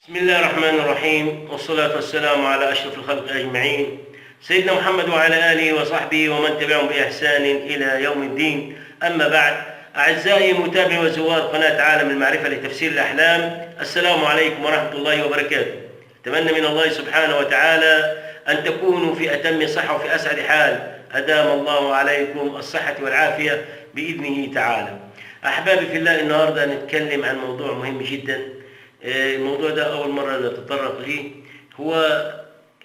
بسم الله الرحمن الرحيم، والصلاة والسلام على أشرف الخلق أجمعين، سيدنا محمد وعلى آله وصحبه ومن تبعهم بإحسان إلى يوم الدين. أما بعد، أعزائي متابعي وزوار قناة عالم المعرفة لتفسير الأحلام، السلام عليكم ورحمة الله وبركاته. أتمنى من الله سبحانه وتعالى أن تكونوا في أتم صحة وفي أسعد حال، أدام الله عليكم الصحة والعافية بإذنه تعالى. أحبابي في الله، النهاردة نتكلم عن موضوع مهم جدا. الموضوع ده أول مرة نتطرق ليه. هو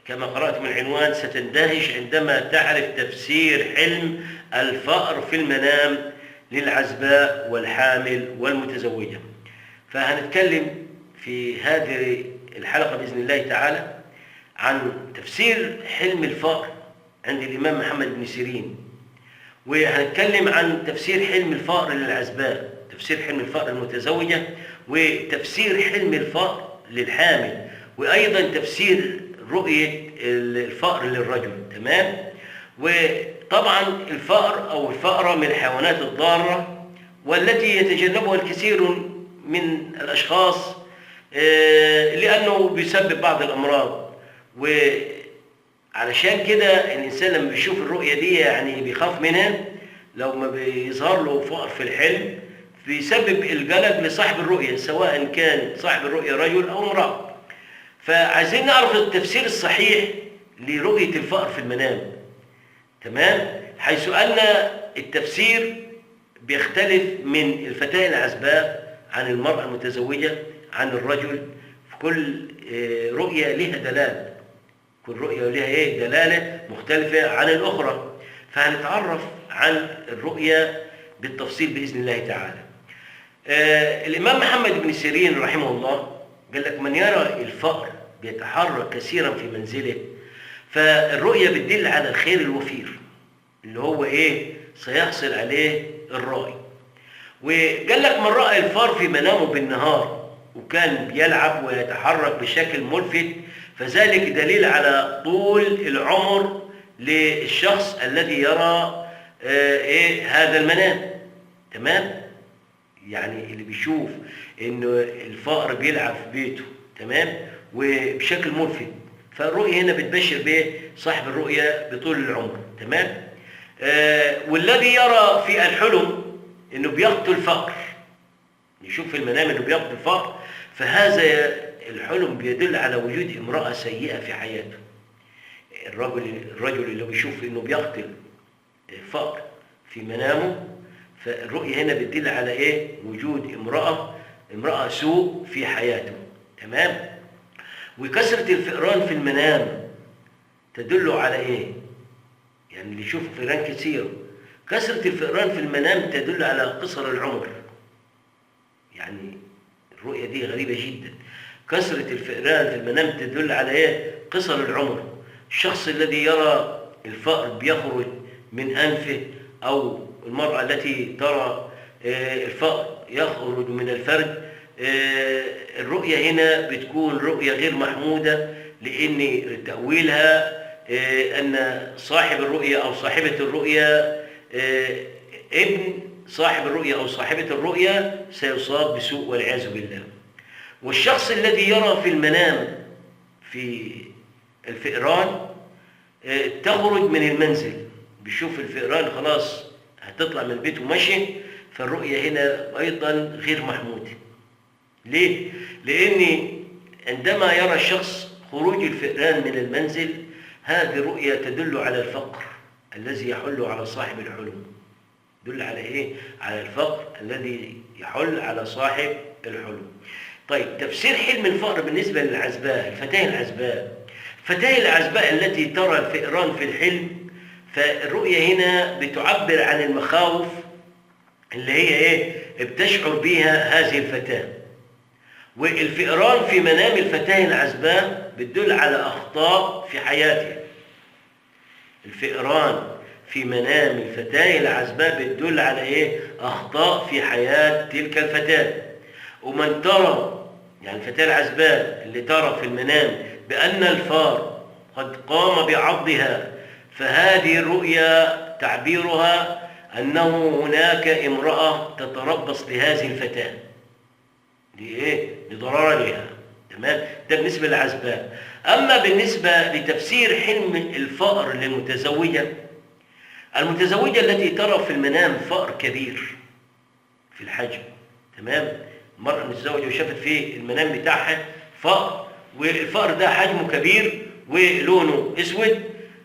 كما قرأت من العنوان: ستندهش عندما تعرف تفسير حلم الفأر في المنام للعزباء والحامل والمتزوجة. فهنتكلم في هذه الحلقة بإذن الله تعالى عن تفسير حلم الفأر عند الإمام محمد بن سيرين، وهنتكلم عن تفسير حلم الفأر للعزباء، تفسير حلم الفأر المتزوجة، وتفسير حلم الفأر للحامل، وأيضا تفسير رؤية الفأر للرجل. تمام؟ وطبعا الفأر أو الفأرة من الحيوانات الضارة، والتي يتجنبها الكثير من الأشخاص لأنه بيسبب بعض الأمراض. وعلشان كده الإنسان لما بيشوف الرؤية دي يعني بيخاف منها. لو ما بيظهر له فأر في الحلم بيسبب القلق لصاحب الرؤية، سواء كان صاحب الرؤية رجل أو امرأة. فعايزين نعرف التفسير الصحيح لرؤية الفأر في المنام. تمام؟ حيث أن التفسير بيختلف من الفتاة العزباء عن المرأة المتزوجة عن الرجل. في كل رؤية لها دلالة، كل رؤية لها دلالة مختلفة عن الأخرى. فهنتعرف عن الرؤية بالتفصيل بإذن الله تعالى. الإمام محمد بن سيرين رحمه الله قال لك: من يرى الفأر بيتحرك كثيرا في منزله فالرؤية بتدل على الخير الوفير اللي هو سيحصل عليه الرائي. وقال لك: من رأى الفأر في منامه بالنهار وكان بيلعب ويتحرك بشكل ملفت فذلك دليل على طول العمر للشخص الذي يرى هذا المنام. تمام؟ يعني اللي بيشوف انه الفأر بيلعب في بيته، تمام، وبشكل ملفت، فالرؤية هنا بتبشر به صاحب الرؤية بطول العمر. تمام؟ والذي يرى في الحلم انه بيقتل فأر، يشوف في المنام انه بيقتل فأر، فهذا الحلم بيدل على وجود امرأة سيئة في حياته. الرجل اللي بيشوف انه بيقتل فأر في منامه، فالرؤية هنا بتدل على وجود امرأة سوء في حياته. تمام؟ وكثرة الفئران في المنام تدل على يعني اللي يشوف فئران كثير، كثرة الفئران في المنام تدل على قصر العمر. يعني الرؤية دي غريبة جدا. كثرة الفئران في المنام تدل على قصر العمر. الشخص الذي يرى الفأر بيخرج من أنفه، أو المرأة التي ترى الفأر يخرج من الفرج، الرؤية هنا بتكون رؤية غير محمودة، لأن تأويلها أن صاحب الرؤية أو صاحبة الرؤية ابن صاحب الرؤية أو صاحبة الرؤية سيصاب بسوء والعياذ بالله. والشخص الذي يرى في المنام في الفئران تخرج من المنزل، بيشوف الفئران خلاص هتطلع من البيت وماشي، فالرؤية هنا أيضا غير محمودة. ليه؟ لأن عندما يرى الشخص خروج الفئران من المنزل، هذه رؤية تدل على الفقر الذي يحل على صاحب الحلم. تدل على على الفقر الذي يحل على صاحب الحلم. طيب، تفسير حلم الفأر بالنسبة للعزباء، الفتاة العزباء. الفتاة العزباء التي ترى الفئران في الحلم، فالرؤية هنا بتعبر عن المخاوف اللي هي بتشعر بيها هذه الفتاة. والفئران في منام الفتاة العزباء بتدل على أخطاء في حياتها. الفئران في منام الفتاة العزباء بتدل على أخطاء في حياة تلك الفتاة. ومن ترى، يعني الفتاة العزباء اللي ترى في المنام بأن الفار قد قام بعضها، فهذه الرؤيا تعبيرها أنه هناك امرأة تتربص بهذه الفتاة لضررها. تمام؟ ده بالنسبة للعزباء. أما بالنسبة لتفسير حلم الفأر للمتزوجة، المتزوجة التي ترى في المنام فأر كبير في الحجم، تمام؟ المرأة المتزوجة وشافت في المنام بتاعها فأر، والفأر ده حجمه كبير ولونه اسود،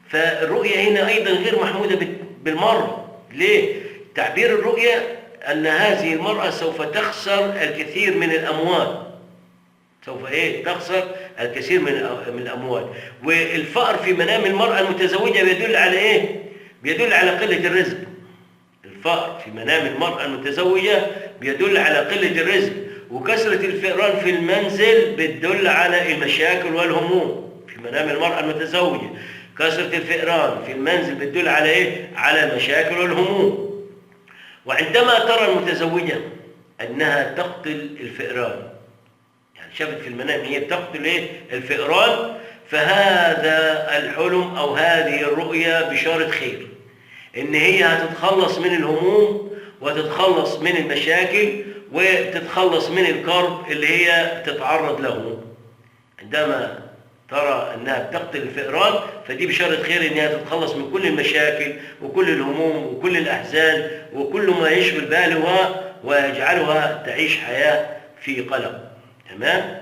فالرؤية هنا أيضا غير محمودة بالمرة. ليه؟ تعبير الرؤية أن هذه المرأة سوف تخسر الكثير من الأموال، سوف تخسر الكثير من الأموال. والفأر في منام المرأة المتزوجة بيدل على إيه؟ بيدل على قلة الرزق. الفأر في منام المرأة المتزوجة بيدل على قلة الرزق، وكثرة الفئران في المنزل بتدل على المشاكل والهموم. في منام المرأة المتزوجة كثرة الفئران في المنزل بتدل على إيه؟ على المشاكل والهموم. وعندما ترى المتزوجة أنها تقتل الفئران، يعني شافت في المنام هي بتقتل الفئران، فهذا الحلم أو هذه الرؤيا بشارة خير، إن هي هتتخلص من الهموم وتتخلص من المشاكل وتتخلص من الكرب اللي هي بتتعرض له. عندما ترى أنها بتقتل الفئران فدي بشارة خير، إنها تتخلص من كل المشاكل وكل الهموم وكل الأحزان وكل ما يشغل بالها ويجعلها تعيش حياة في قلق، تمام؟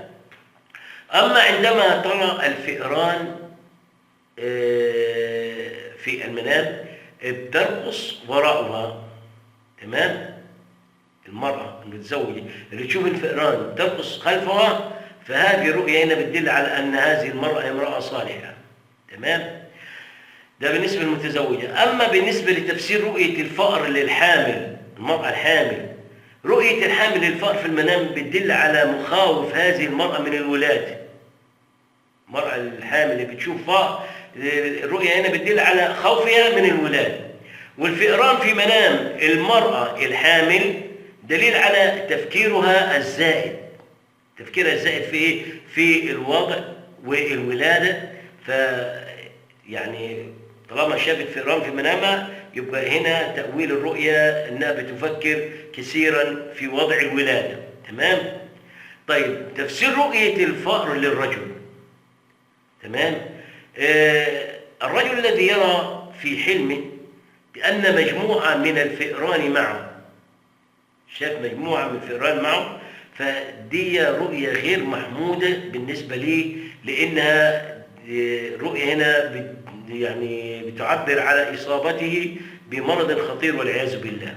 أما عندما ترى الفئران في المنام بترقص وراءها، تمام؟ المرأة المتزوجة اللي تشوف الفئران ترقص خلفها، فهذه الرؤية هنا بتدل على أن هذه المرأة امرأة صالحة، تمام؟ ده بالنسبة للمتزوجة. أما بالنسبة لتفسير رؤية الفأر للحامل، المرأة الحامل، رؤية الحامل للفأر في المنام بتدل على مخاوف هذه المرأة من الولادة. المرأة الحامل اللي بتشوف فأر، الرؤية هنا بتدل على خوفها من الولادة. والفئران في منام المرأة الحامل دليل على تفكيرها الزائد، تفكيرها الزائد في إيه؟ في الوضع والولادة. يعني طالما شافت فئران في منامها يبقى هنا تأويل الرؤية أنها بتفكر كثيرا في وضع الولادة، تمام؟ طيب تفسير رؤية الفأر للرجل، تمام؟ الرجل الذي يرى في حلمه بأن مجموعة من الفئران معه، شاف مجموعة من الفئران معه، فدي رؤية غير محمودة بالنسبة لي، لأنها رؤية هنا يعني بتعبر على إصابته بمرض خطير والعياذ بالله،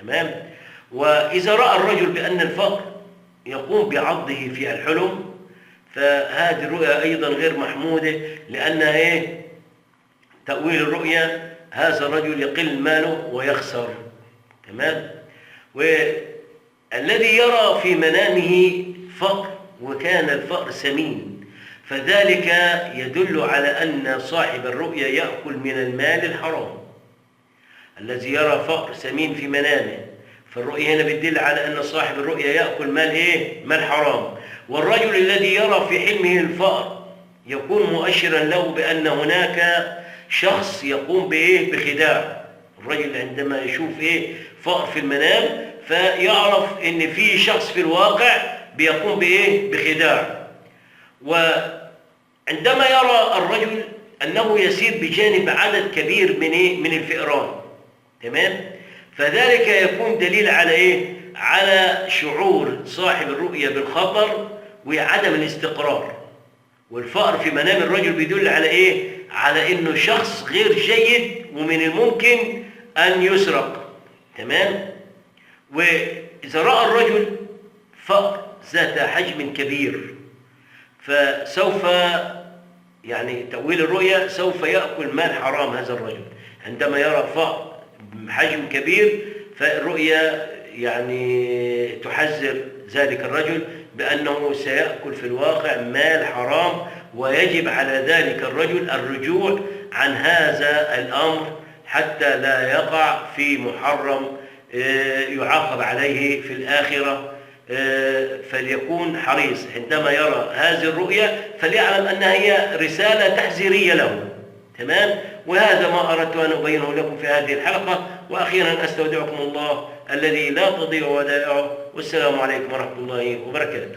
تمام؟ وإذا رأى الرجل بأن الفأر يقوم بعضه في الحلم فهذه الرؤية أيضا غير محمودة، لأنها تأويل الرؤية هذا الرجل يقل ماله ويخسر، تمام؟ والذي يرى في منامه فأر وكان الفأر سمين، فذلك يدل على أن صاحب الرؤيا يأكل من المال الحرام. الذي يرى فأر سمين في منامه، فالرؤيا هنا بتدل على أن صاحب الرؤيا يأكل مال مال حرام. والرجل الذي يرى في حلمه الفأر يكون مؤشرا له بأن هناك شخص يقوم بخداع. الرجل عندما يشوف فأر في المنام فيعرف ان في شخص في الواقع بيقوم بخداع. وعندما يرى الرجل انه يسير بجانب عدد كبير من الفئران، تمام؟ فذلك يكون دليل على على شعور صاحب الرؤيا بالخطر وعدم الاستقرار. والفأر في منام الرجل بيدل على على انه شخص غير جيد ومن الممكن ان يسرق، تمام؟ وإذا رأى الرجل فأر ذات حجم كبير فسوف يعني تأويل الرؤيا سوف يأكل مال حرام هذا الرجل. عندما يرى فأر بحجم كبير فالرؤيا يعني تحذر ذلك الرجل بأنه سيأكل في الواقع مال حرام، ويجب على ذلك الرجل الرجوع عن هذا الأمر حتى لا يقع في محرم يعاقب عليه في الآخرة. فليكون حريص عندما يرى هذه الرؤيا فليعلم أنها هي رسالة تحذيرية له، تمام؟ وهذا ما أردت أن أبينه لكم في هذه الحلقة. وأخيرا أستودعكم الله الذي لا تضيع ودائعه، والسلام عليكم ورحمة الله وبركاته.